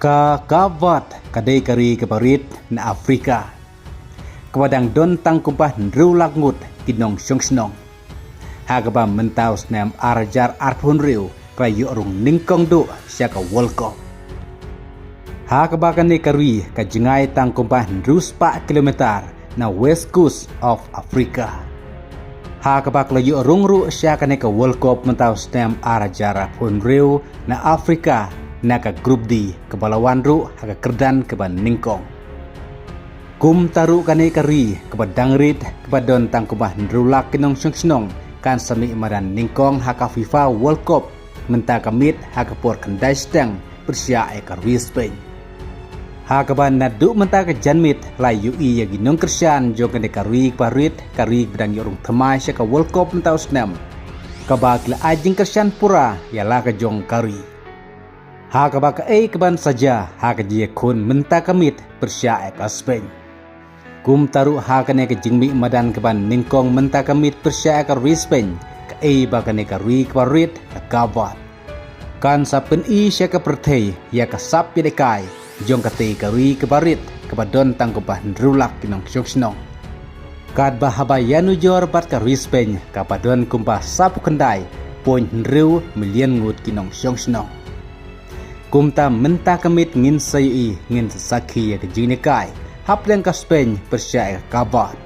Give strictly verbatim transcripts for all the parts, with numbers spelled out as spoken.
Ka Cape Verde ka dei ka ri kaba rit na Afrika, kaba dang don tang kumba hynriew lak ngut ki nongshong shnong. Ha kaba mynta u snem ar hajar arphew hynriew ka la ïoh rung nyngkong duh sha ka World Cup. Ha kaba kane ka ri ka jngai tang kumba hynriew spah kilometer na West Coast of Africa. Ha kaba ka la ïoh rung ruh sha kane ka World Cup mynta u snem ar hajar arphew hynriew na Afrika na ka Group D, kaba la wan ruh ha ka kyrdan kaba nyngkong. Kumta ruh kane ka ri kaba dang rit, kaba don tang kumba hynriew lak ki nongshong shnong, kan sa mih madan nyngkong ha ka FIFA World Cup, mynta ka miet ha ka por khyndai shiteng pyrshah ïa ka ri Spain. Ha kaba naduh mynta ka janmiet la ïohi ïa ki nongkyrshan jong kane ka ri kaba rit, ka ri kaba dang ïoh rung thymmai sha ka World Cup mynta u snem, kaba ki la ai jingkyrshan pura ïa la ka jong ka ri. Ha kaba kaei kaban sa jia ha ka jingïakhun mynta ka miet pyrshah ïa ka Spain. Kumta ruh ha kane ka jingmih madan kaba nyngkong mynta ka miet pyrshah ïa ka ri Spain, kaei ba kane ka ri kaba rit ka Cape Verde kan sa pyni sha ka pyrthei ïa ka sap ïalehkai jong katei ka ri kaba rit, kaba don tang kumba hynriew lak ki nongshong shnong. Katba haba ïanujor bad ka ri Spain kaba don kumba saphew khyndai point hynriew million ngut ki nongshong shnong. Kumta mynta ka miet ngin sa ïohi, ngin sa sakhi ïa ka jingïalehkai hapdeng ka Spain pyrshah ïa ka Cape Verde.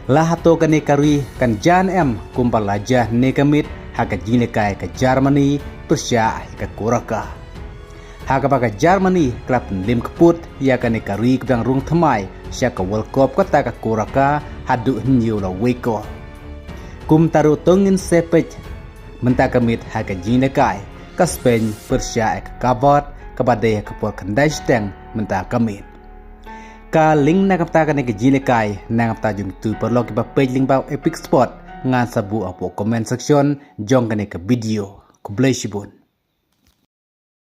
La hato kane ka ri kan jia ne em kumba la jia hynne ka miet ha ka jingïalehkai ka Germany pyrshah ïa ka Curacao. Ha kaba ka Germany ka la pynlim kyput ïa kane ka ri kaba dang rung thymmai sha ka World Cup, kata ka Curacao, haduh hynñiew la wei kol. Kumta ruh to ngin sa peit mynta ka miet ha ka jingïalehkai ka Spain pyrshah ïa ka Cape Verde, kaba dei ha ka por khyndai shiteng mynta ka miet. Ka link na ka bynta kane ka jingïalehkai, na ka bynta jong kito ki paralok kiba peit lyngba Epic Sport, ngan sa buh hapoh comment section jong kane ka video. Khublei shibun.